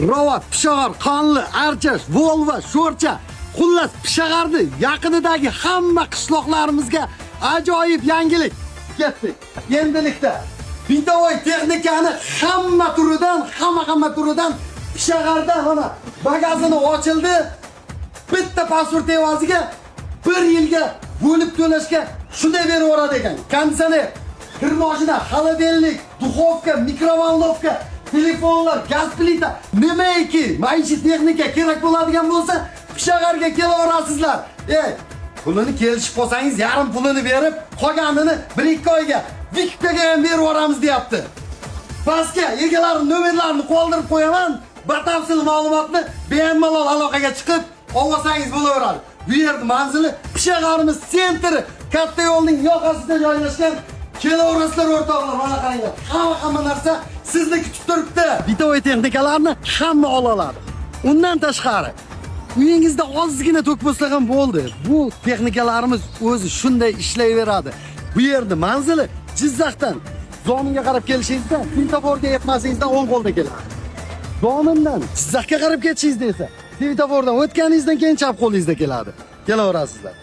Rovat, Pishag'ar, Qonli, Archash, Volva, Sho'rcha, xullas Pishag'arni yaqinidagi hamma qishloqlarimizga ajoyib yangilik. Ketdik. Endilikda bitovoy texnikani hamma turidan, hamma turidan Pishag'arda mana magazini ochildi. Bitta pasport evaziga bir yilga bo'lib to'lashga shunday berib yuboradi ekan. Konditsioner, kir moshina, холодильник, duxovka, mikrovolnovka, telefonlar, gaz plita, nimaiki maishiy texnika kerak bo'ladigan bo'lsa, Pishag'arga kelaverasizlar. Ey, pulini kelishib qolsangiz, yarim pulini berib, qolganini 1-2 oyga vikkaga ham berib yuboramiz deyapti. Pastga egalari nomerlarini qoldirib qo'yaman. Batafsil ma'lumotni bemalol aloqaga chiqib olsangiz bo'laveradi. Bu yerda manzili Pishag'arimiz центр i, katta yo'lning yoqasida joylashgan. Kelaverasizlar o'rtoqlar, mana qaranglar. Hamma narsa sizni kutib turibdi. Bitovoy texnikalarni hamma ola oladi. Undan tashqari uyingizda ozgina tok bo'lsa ham bo'ldi. Bu texnikalarimiz o'zi shunday ishlayveradi. Bu yerda manzili Jizzaxdan Zominga qarab kelishingizda svetoforga yetmasingizda o'ng qo'lda keladi. Zomindan Jizzaxga qarab ketishingizda esa svetofordan o'tganingizdan keyin chap qo'lingizda keladi. Kelaverasizlar.